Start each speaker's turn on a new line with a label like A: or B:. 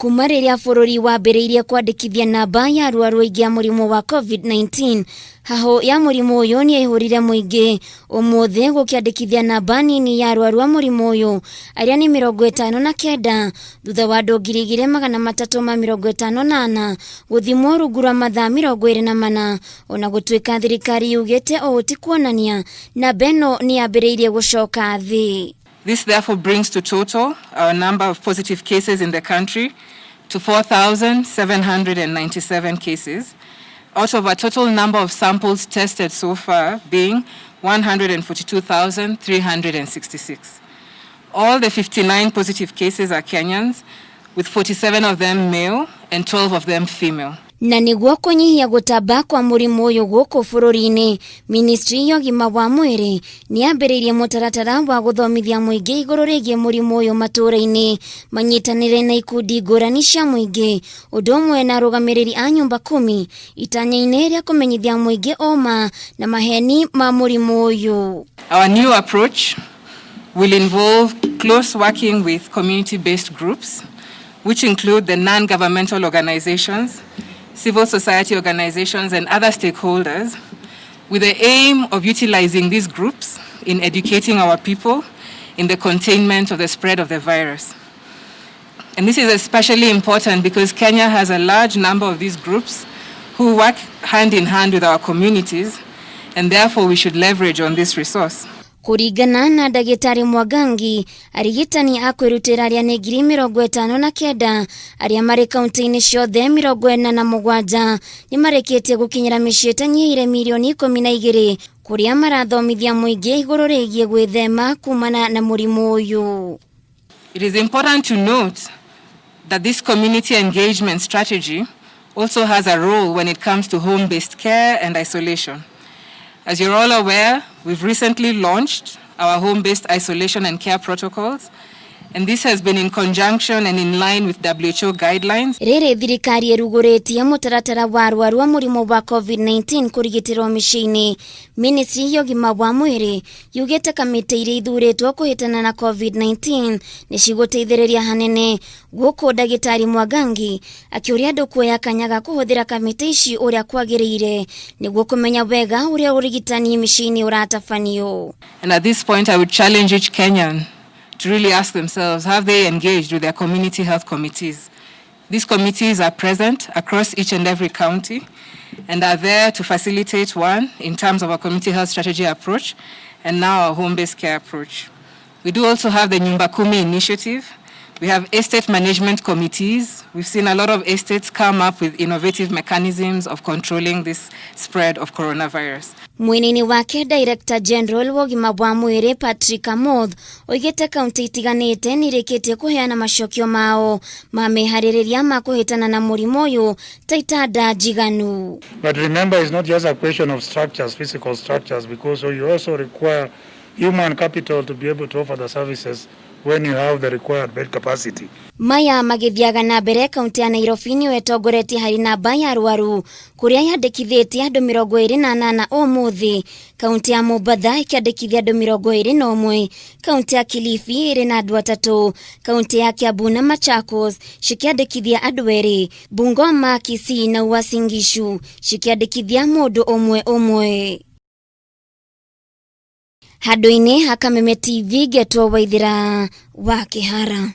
A: Kuma rĩrĩa bũrũri wambĩrĩirie kwandĩkithia namba ya arwaru aingĩ a mũrimũ wa COVID-19, hahũ ya mũrimũ ũyũ nĩ yaihũrire mũingĩ. Ũmũthĩ gũkĩandĩkithia namba nini ya arwaru a mũrimũ ũyũ arĩa nĩ 59 thutha wa andũ 2354 gũthimwo rungu rwa mathaa 24. Ona gũtuĩka thirikari yugĩte ũũ ti kuonania namba ĩno nĩ yambĩrĩirie gũcoka thĩ.
B: This therefore brings to total our number of positive cases in the country to 4,797 cases, out of a total number of samples tested so far being 142,366. All the 59 positive cases are Kenyans, with 47 of them male and 12 of them female.
A: Na nĩguo kũnyihia gũtamba kwa mũrimũ ũyũ gũkũ bũrũri-inĩ, ministry ya ũgima wa mwĩrĩ nĩ yambĩrĩirie mũtaratara wa gũthomithia mũingĩ igũrũ rĩgiĩ mũrimũ ũyũ matũũra-inĩ, manyitanĩre na ikundi ngũrani cia mũingĩ, ũndũ ũmwe na arũgamĩrĩri a nyumba kumi, itanya-inĩ rĩa kũmenyithia mũingĩ ũma na maheni ma mũrimũ ũyũ.
B: Our new approach will involve close working with community-based groups, which include the non-governmental organizations, civil society organizations, and other stakeholders, with the aim of utilizing these groups in educating our people in the containment of the spread of the virus. And this is especially important because Kenya has a large number of these groups who work hand in hand with our communities, and therefore we should leverage on this resource.
A: Kũringana na ndagĩtarĩ Mwangangi, arigitani a kwĩrutĩra arĩa nĩ 59,000 arĩa marĩ kaunti-inĩ ciothe 47 nĩ marĩkĩtie gũkinyĩra mĩciĩ ĩtanyihĩire mirioni 12 kũrĩa marathomithia mũingĩ igũrũ rĩgiĩ gwĩthema kumana na mũrimũ ũyũ.
B: It is important to note that this community engagement strategy also has a role when it comes to home-based care and isolation. As you're all aware, we've recently launched our home-based isolation and care protocols, and this has been in conjunction and in line with WHO guidelines.
A: Rĩrĩ thirikari ĩrugũrĩtie mũtaratara wa arwaru a mũrimũ wa COVID-19 kũrigitĩrwo mĩciĩ-inĩ, ministry ya ũgima wa mwĩrĩ yugĩte kamĩtĩ iria ithurĩtwo kũhĩtana na COVID-19 nĩ cigũteithĩrĩria hanene, gũkũ ndagĩtarĩ Mwangangi akĩũria andũ kuoya kanya ga kũhũthĩra kamĩtĩ ici ũrĩa kwagĩrĩire nĩguo kũmenya wega ũrĩa ũrigitani mĩciĩ-inĩ ũratabanio.
B: And at this point, I would challenge each Kenyan to really ask themselves, have they engaged with their community health committees? These committees are present across each and every county and are there to facilitate, one, in terms of our community health strategy approach, and now our home-based care approach. We do also have the Nyumba Kumi initiative. We have estate management committees. We've seen a lot of estates come up with innovative mechanisms of controlling this spread of coronavirus.
A: Mwena-inĩ wake, Director General wa ũgima wa mwĩrĩ Patrick Amoth oigĩte kaunti itiganĩte nĩ irĩkĩtie kũheana macokio mao ma meharĩrĩria ma kũhĩtana na mũrimũ ũyũ ta itanda njiganu.
C: But remember, it's not just a question of structures, physical structures, because you also require human capital to be able to offer the services when you have the required bed capacity.
A: Maya magĩthiaga na mbere, kaunti ya Nairobi nĩyo ĩtongoretie harĩ namba ya arwaru kũrĩa yandĩkithĩtie andũ 28 ũmũthĩ, kaunti ya Mombatha ĩkĩandĩkithia andũ 21, kaunti ya Kilifi ĩrĩ na andũ atatũ, kaunti ya Kiambu na Machakos cikĩandĩkithia andũ erĩ, Bungoma, Kisii na Uasin Gishu cikĩandĩkithia mũndũ ũmwe ũmwe. Handũ-inĩ ha Kameme TV, ngetwo Waithĩra wa Kĩhara.